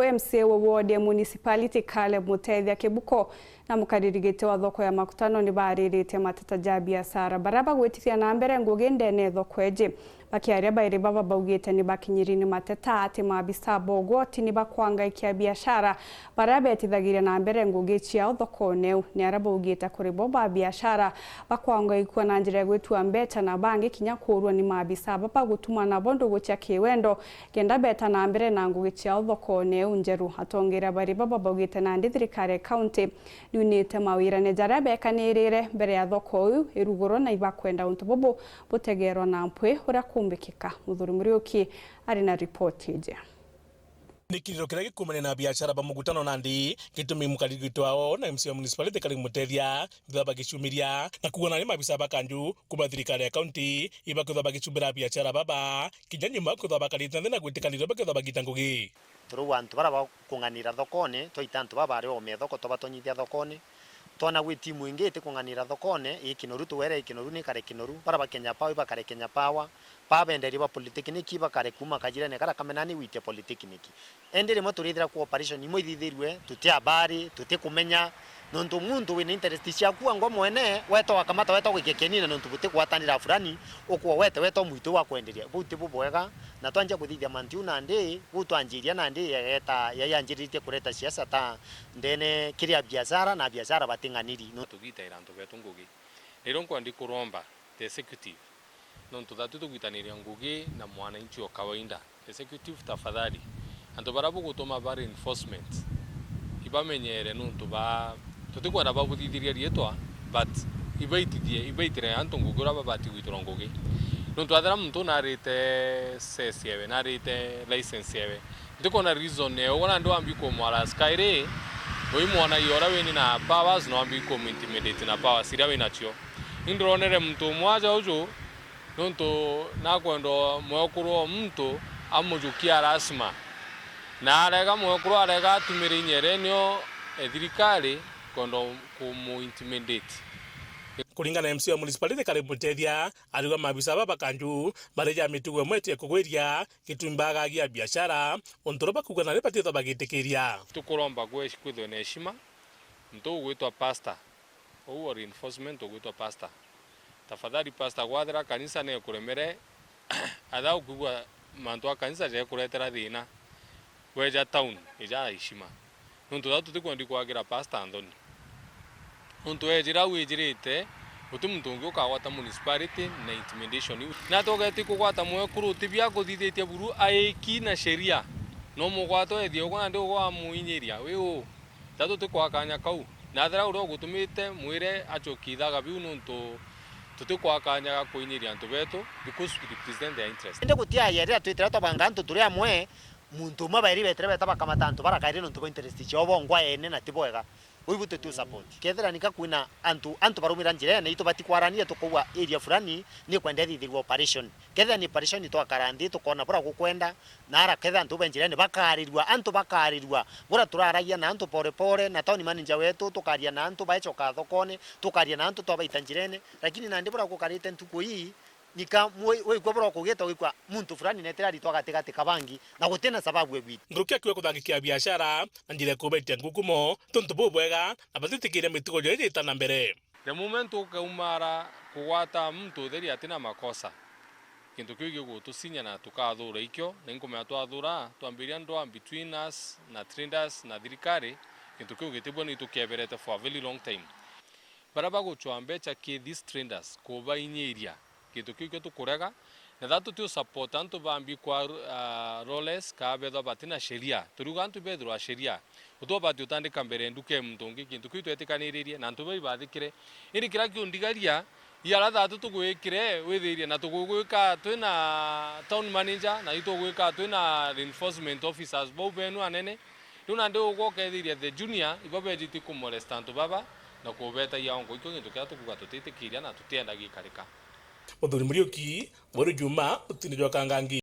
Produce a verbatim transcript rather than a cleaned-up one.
M C A wa ward ya municipality Caleb Mutethia Kibuko na mukariri giti wa thoko ya Makutano ni baririte mateta ja biashara baria bagwitithia na mbere ngugi ndene ya thoko iji. Bakiaria, bairi baba baugite ni bakinyiri ni mateta ati maabisa ba ugwati ni bakwangaikia biashara baria betithagiria na mbere ngugi ciao thokone iu. Ni aria baugite kuri bo ba biashara bakwangaikua na njira ya gwitua mbeca na bangi kinya kuurua ni maabisa baba gutuma nabo ndugu cia kiwendo kenda beta na mbere na ngugi ciao thokone iu njeru. Atongeria bari baba baugite nandi thirikari ya kaunti niunite mawirane jaria bekanirire mbere ya thoko iu irugurwa na ibakwenda untu bubu butegerwa na mpwi uria kumbikika. Muthuri Muriuki ari na ripoti iji. Ni kiriro kiria gikumania na biashara ba Mugutano nandi gitumi mukariri wao na M C A wa municipality Caleb Mutethia thutha bagicumiria na kuuga nandi maabisa ba kanju kuma thirikari ya kaunti ibakwithwa bagicumbira biashara baba kinya nyuma kwithwa bakarite nthi na gwitikaniria bakethwa bagita ngugi. Turauga antu baria bakung'anira thokone, twaita antu baba bari oome thoko, twabatonyithia thokone. Twona gwi timu ingi itikung'anira thokone, ii kinoru, tuwere ii kinoru, nikare kinoru. Baria ba Kenya Power, ibakare Kenya Power. Baa benderia ba polytechnic, ibakare kuuma kajirene karia kamenani gwitia polytechnic. Indi rimwe turithira ku operation imwe ithithirue, tuti abari, tutikumenya, nontu muntu wina interest ciaku angwa mwene, weta wakamata, weta gwikia kienina nontu butigwatanira fulani, ukwa wete, weta mwitu wa kwenderia. Buu ti bubwega, na twanjia kuthithia mantu jau nandi, buu twanjiria nandi yageta, ya-, yanjiritie kureta siasa ta ndene kiria biashara na biashara bating'aniri. No tugitaira antu betu ngugi. Riria nkwendi kuromba the executive, nontu thatu tugwitaniria ngugi na mwananchi o kawaida. Executive, tafadhali, antu baria bugutuma ba reinforcement, ibamenyere nontu ba, tutikwenda babuthithirie riitwa, but ibaitithie, ibaitire antu ngugi uria babati gwitirwa ngugi. Nontu athira muntu narite cess yewe, narite license yewe, ntikwona reason yewe, ugwe nandi wambi kumwara askari, uimwona iyo uria wini na powers, na wambi kumintimidate na powers iria winacio. Ni ndironere muntu umwe aja uju, nontu nakwenda mwekuru o muntu amujukia lazima. Na arega mwekuru, arega atumire inya iria nio e thirikari kwenda kumu intimidate. Kuringana na M C A wa municipality Caleb Mutethia, ariuga maabisa baba ba kanju bari ja mitugo imwe itie kugwiria gitumi bagagia biashara, untu uria bakuuga nari batithwa bagitikiria. Tukuromba kwe-, kwithwe na heshima, muntu ugwitwa pastor. Uu wa reinforcement ugwitwa pastor. Tafadhali pastor, gwathira kanisa nekuremere, atha ukwigua mantu a kanisa jekuretera thina, weja town, ija na heshima. Nontu thau tutikwendi kwagira pastor nthoni. Nontu ejira au ejirite, guti muntu ungi ukagwata municipality na intimidation iu. Nati ugeti kugwata mwekuru utibia kuthithitie buru aiki na sheria. No mugwata ethie ugwe nandi ugwe wamuinyiria. Wi uu? Tha tutikwaa kaanya kau. Nathira uria ugutumite, mwire acokie ithaga biu, nontu tutikwaa kaanya ga kuinyiria antu betu, because we represent their interest. Indi gutiaye riria twitire twabanga antu turi amwe, muntu umwe bairi betire beta bakamata antu bara kairi nontu bwa interest ciao bongwa ene, na ti bwega. Uu ibu tuti support. Kethira nika kwina antu, antu barumira njira ene, itu batikwaraniria tukaugua area fulani nikwenda ithithirwe operation. Kethira ni operation, twakara nthi tukona buria gukwenda, na ara kethira antu be njirene bakarirua, antu bakarirua. Buria turaragia na antu pore pore, na town manager wetu, tukaria na antu baechoka thokone, tukaria na antu twabaita njirene. Lakini nandi buria gukarite ntuku ii, nika mwi-, wikua buria kugita wikua muntu fulani netire aritwa gatigati ka bangi, na gutina sababu egwita. Nguruki akiuga kuthangikia biashara na njira ya kubetia ngukumo, tuntu bubwega, na batitikiria mitugo jiri jita na mbere. The moment ukaumara kugwata muntu utheri atina makosa, gintu kiu gigutucinya na tukathura ikio, na inkumenya twathura, twambiria ndwa between us na traders na thirikari, gintu kiu gitibua ni tukieberete for a very long time. Baria bagucwa mbeca ki these traders, kubainyiria, gintu kiu kio tukurega, na tha tutiu support antu bambi kwa, ah, lawless, kaa bethwa batina sheria. Turiuga antu bethirwa sheria. Utubati utandika mbere nduka ya muntu ungi, gintu kiu twetikaniririe, na antu bau ibathikire. Indi kiria kiundigaria, i ara thatu tugwikire withirie, na tugwika twina town manager, na itugwika twina reinforcement officers bau benu anene. Riu nandi ugwe ukethiria the junior, ibo bejiti kumolesta antu baba, na kubetagia ongo. Ikio gintu kiria tukuga tutitikiria na tutienda gikarika. Muthuri Muriuki, Mweru Juma, utini jwa Kangangi.